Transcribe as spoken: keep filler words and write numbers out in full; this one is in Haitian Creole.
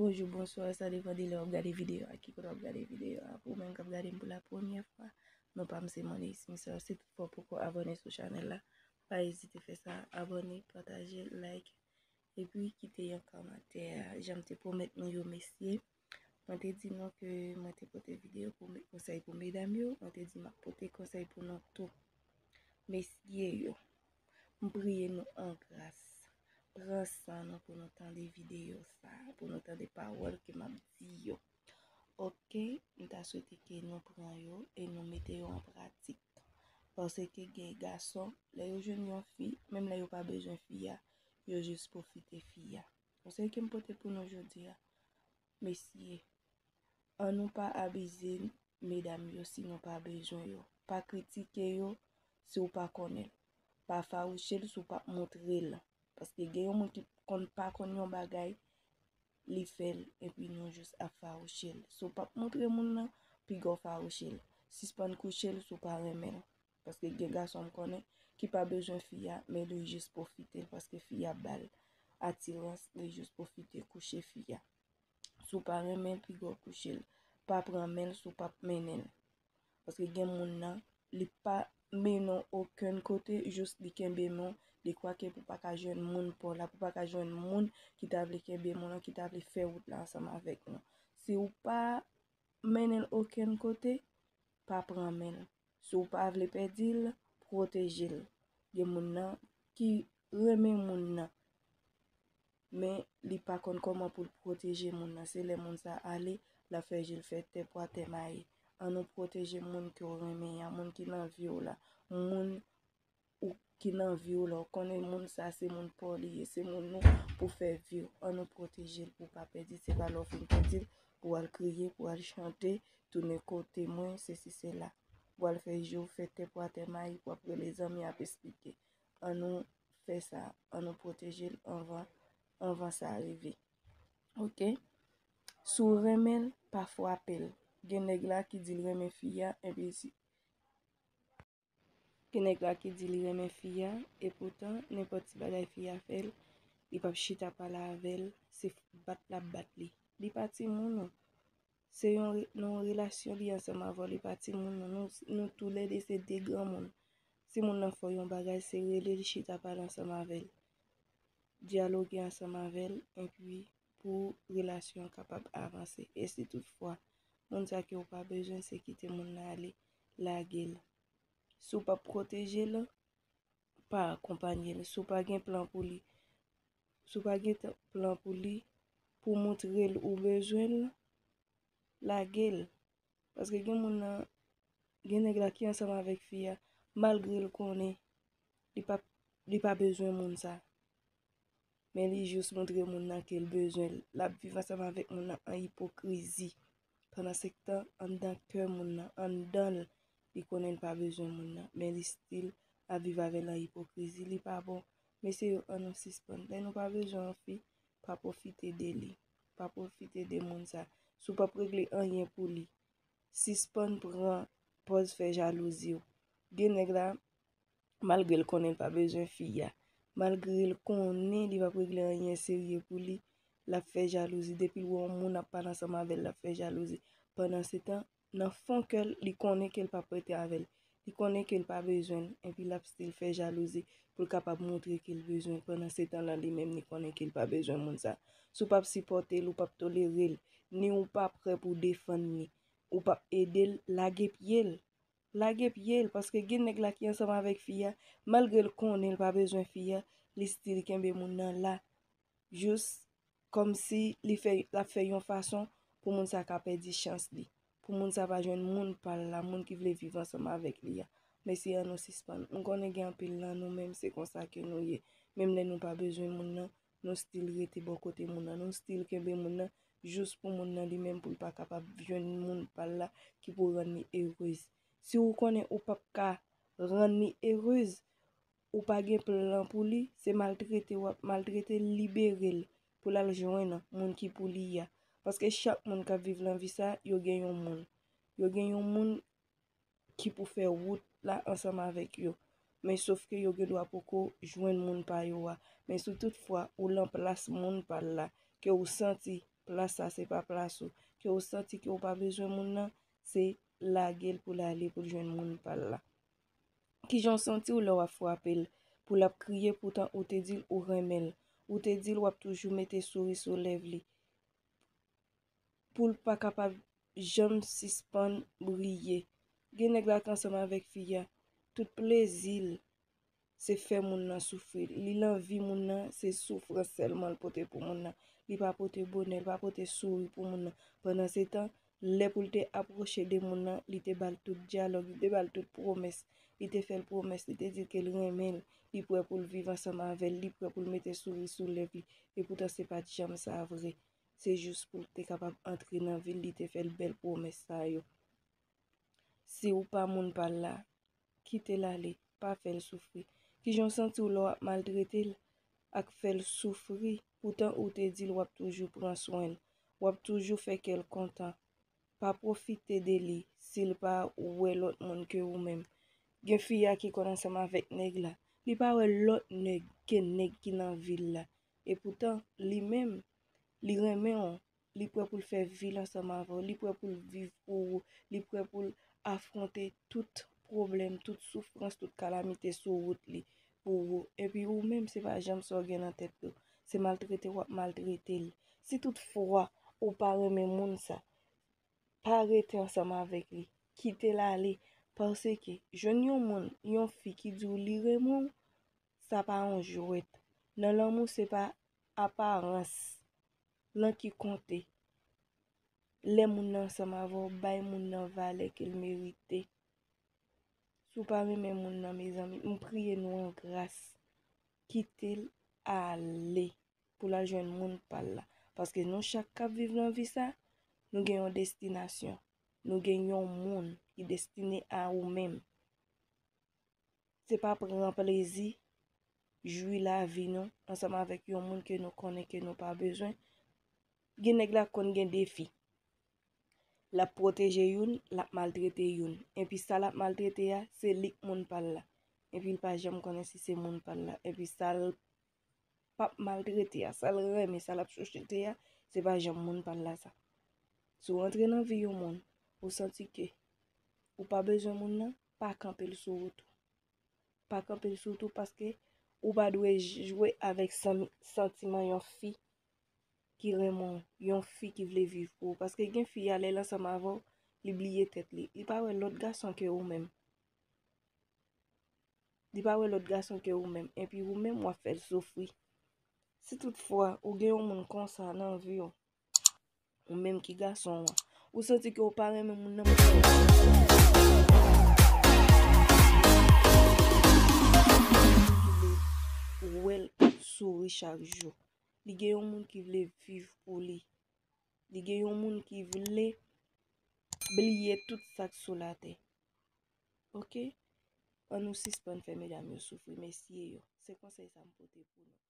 Bonjou, bonswa, sa depann de lè w ap gade videyo a, ki kote w ap gade videyo a. Pou ou menm k ap gade m pou la premyè fwa, non pa m se Money Smith. Si tout fwa w poko abòne sou chanèl la, pa ezite fè sa, abòne, pataje, like, epi kite yon kòmantè. Jan m te pwomèt nou yo, mesye, mwen te di nou ke mwen te pote videyo pou me-, konsèy pou medam yo, mwen te di m ap pote konsèy pou nou tou. Mesye yo, m priye nou an gras, pran san nou pou nou tande videyo sa, pou nou tande pawòl ke m ap di yo. Oke, m ta swete ke nou pran yo e nou mete yo an pratik. Paske gen gason, lè yo jwenn yon fi, menm lè yo pa bezwen fi a, yo jis pwofite fi a. Konsèy ke m pote pou nou jodi a, mesye, ann nou pa abize medam yo si nou pa bezwen yo. Pa kritike yo si w pa konnen l. Pa fawouche l si w p ap montre l. Paske gen yon moun ki konn pa konn yon bagay, li fè l, epi nou jis ap fawouche l. Si w p ap montre moun nan, piga w fawouche l. Sispann kouche l si w pa renmen l. Paske gen gason m konnen ki pa bezwen fi a, men li jis pwofite l paske fi a ba l atirans, li jis pwofite kouche fi a. Si w pa renmen l, piga w kouche l. Pa pran men l si w p ap mennen l. Paske gen moun nan, li pa mennen w okenn kote, jis li kenbe men w, li kwake pou pa ka jwenn moun pa w la, pou pa ka jwenn moun ki ta vle kenbe men w lan, ki ta vle fè wout la ansanm avèk nou. Si w pa mennen l okenn kote, pa pran men l. Si w pa vle pèdi l, pwoteje l. Gen moun nan ki renmen moun nan, men li pa konn kòman pou l pwoteje moun nan. Se lè moun sa ale, l ap fè je l fè tè pou atè mayi. Ann nou pwoteje moun ke w renmen an, moun ki nan vi w la, moun ou ki nan vi w la, w konnen moun sa se moun pa w li ye, se moun nou pou fè vi w. Ann nou pwoteje l pou w pa pèdi, se pa lè w fin pèdi l pou w al kriye, pou w al chante, tounen kote mwen, sesi sela. Pou w al fè je w fè tè pou atè mayi, pou w ap rele zanmi ap esplike. Ann nou fè sa, ann nou pwoteje l anvan, anvan sa rive. Oke? Si w renmen l, pa frape l. Gen nèg la ki di l renmen fi a, epi si, gen nèg la ki di li renmen fi a, epoutan, nenpòt ti bagay fi a fè l, li p ap chita pale avè l, se bat l ap bat li. Li pa timoun non. Se yon re-, nan yon relasyon li ansanm avè w, li pa timoun non. Nou, nou toulède se de granmoun. Si moun nan fè w yon bagay, se rele l, chita pale ansanm avè l. Dyaloge ansanm avè l, epi pou relasyon an kapab avanse. E si toutfwa, moun sa ke w pa bezwen, se kite moun nan ale, lage l. Si w p ap pwoteje l, pa akonpanye l. Si w pa gen plan pou li, si w pa gen t-, plan pou li, pou montre l ou bezwen l, lage l. Paske gen moun nan, gen nèg la ki ansanm avèk fi a, malgre l konnen li pa, li pa bezwen moun sa. Men li jis montre moun nan ke l bezwen l. L ap viv ansanm avèk moun nan an ipokrizi. Pandansetan, anndan kè moun nan, anndan l, li konnen l pa bezwen moun nan. Men li still ap viv avè l an ipokrizi. Li pa bon. Mesye yo, ann nou sispann. Lè nou pa bezwen yon fi, pa pwofite de li. Pa pwofite de moun sa. Si w p ap regle anyen pou li, sispann pran pòz fè jalouzi w. Gen nèg la, malgre l konnen l pa bezwen fi a, malgre l konnen li p ap regle anyen serye pou li, l ap fè jalouzi. Depi l wè yon moun ap pale ansanm avè l, l ap fè jalouzi. Pandansetan, nan fon kè l, li konnen ke l p ap rete avè l. Li konnen ke l pa bezwen l, epi l ap still fè jalouzi pou l kapab montre ke l bezwen l. Pandansetan lan, li menm, li konnen ke l pa bezwen moun sa. Si w p ap sipòte l, ou p ap tolere l, ni ou pa prè pou defann li, ou p ap ede l, lage pye l. Lage pye l, paske gen nèg la ki ansanm avèk fi a, malgre l konnen l pa bezwen fi a, li still kenbe moun nan la. Jis kòmsi li fè, l ap fè yon fason pou moun sa ka pèdi chans li. Pou moun sa pa jwenn moun pa l la, moun ki vle viv ansanm avèk li a. Mesye, ann nou sispann. M konnen gen anpil nan nou menm, se konsa ke nou ye. Menm lè nou pa bezwen moun nan, nou still rete bò kote moun nan, nou still kenbe moun nan, jis pou moun nan li menm, pou l pa kapab jwenn moun pa l la ki pou rann li erez. Si ou konnen ou p ap ka rann li erez, ou pa gen plan pou li, se maltrete w ap maltrete l, libere l pou l al jwenn moun ki pou li a. Paske chak moun k ap viv nan vi sa, yo gen yon moun. Yo gen yon moun ki pou fè wout la ansanm avèk yo. Men sof ke yo gen dwa poko jwenn moun pa yo a. Men si toutfwa ou lan plas moun pa l la, ke ou santi plas sa se pa plas ou, ke ou santi ke ou pa bezwen moun nan, se lage l pou l ale pou l jwenn moun pa l la. Kijan w santi w lè w ap frape l, pou l ap kriye poutan ou te di l ou renmen l, ou te di l w ap toujou mete souri sou lèv li, pou l pa kapab janm sispann briye. Gen nèg la k ansanm avèk fi a, tout plezi l se fè moun nan soufri. Li nan vi moun nan, se soufrans sèlman l pote pou moun nan. Li pa pote bonè, li pa pote souri pou moun nan. Pandansetan, lè pou l te apwoche de moun nan, li te ba l tout dyalòg, li te ba l tout pwomès. Li te fè l pwomès, li te di l ke l renmen l, li prè pou l viv ansanm avè l, li prè pou l mete souri sou lèv li. Epoutan, se pa t janm sa vre. Se jis pou l te kapab antre nan vi l, li te fè l bèl pwomès sa yo. Si w pa moun pa l la, kite l ale, pa fè l soufri. Kijan w santi w lè w ap maltrete l ak fè l soufri, poutan ou te di l w ap toujou pran swen l, w ap toujou fè kè l kontan? Pa pwofite de li si l pa wè lòt moun ke ou menm. Gen fi a ki konn ansanm avèk nèg la, li pa wè lòt nèg ke nèg ki nan vi l la. Epoutan, li menm, li renmen w, li prè pou l fè vi l ansanm avè w, li prè pou l viv pou ou, li prè pou l afwonte tout pwoblèm, tout soufrans, tout kalamite sou wout li pou ou. Epi ou menm, se pa janm sa w gen nan tèt ou, se maltrete w ap maltrete l. Si tout fwa ou pa renmen moun sa, pa rete ansanm avèk li. Kite l ale. Paske jwenn yon moun, yon fi ki di w li renmen w, sa pa yon jwèt. Nan lanmou, se pa aparans lan ki konte. Lè moun nan ansanm avè w, bay moun nan valè ke l merite. Si w pa renmen moun nan, mezanmi, m priye nou an gras, kite l ale pou l al jwenn moun pa l la. Paske nou chak k ap viv nan vi sa, nou gen yon destinasyon. Nou gen yon moun ki destine a ou menm. Se pa pran plezi, jwi lavi nou ansanm avèk yon moun ke nou konnen ke nou pa bezwen. Gen nèg la konn gen de fi. L ap pwoteje youn, l ap maltrete youn. Epi sa l ap maltrete a, se li k moun pa l la. Epi l pa janm konnen si se moun pa l la. Epi sa l p ap maltrete a, sa l renmen, sa l ap chouchoute a, se pa janm moun pa l la sa. Si w rantre nan vi yon moun, ou santi ke ou pa bezwen moun nan, pa kanpe l sou wout ou. Pa kanpe l sou wout ou paske ou pa dwe jwe avèk san-, santiman yon fi ki renmen w, yon fi ki vle viv pou ou. Paske gen fi a, lè l ansanm avè w, li bliye tèt li. Li pa wè lòt gason ke ou menm. Li pa wè lòt gason ke ou menm. Epi ou menm, w ap fè l soufri. Si toutfwa ou gen yon moun konsa nan vi w, ou menm ki gason an, ou santi ke w pa renmen moun nan, ou wè l souri chak jou. Li gen yon moun ki vle viv pou li. Li gen yon moun ki vle bliye tout sa k sou latè. Oke? Ann nou sispann fè medam yo soufri, mesye yo. Se konsèy sa m pote pou nou.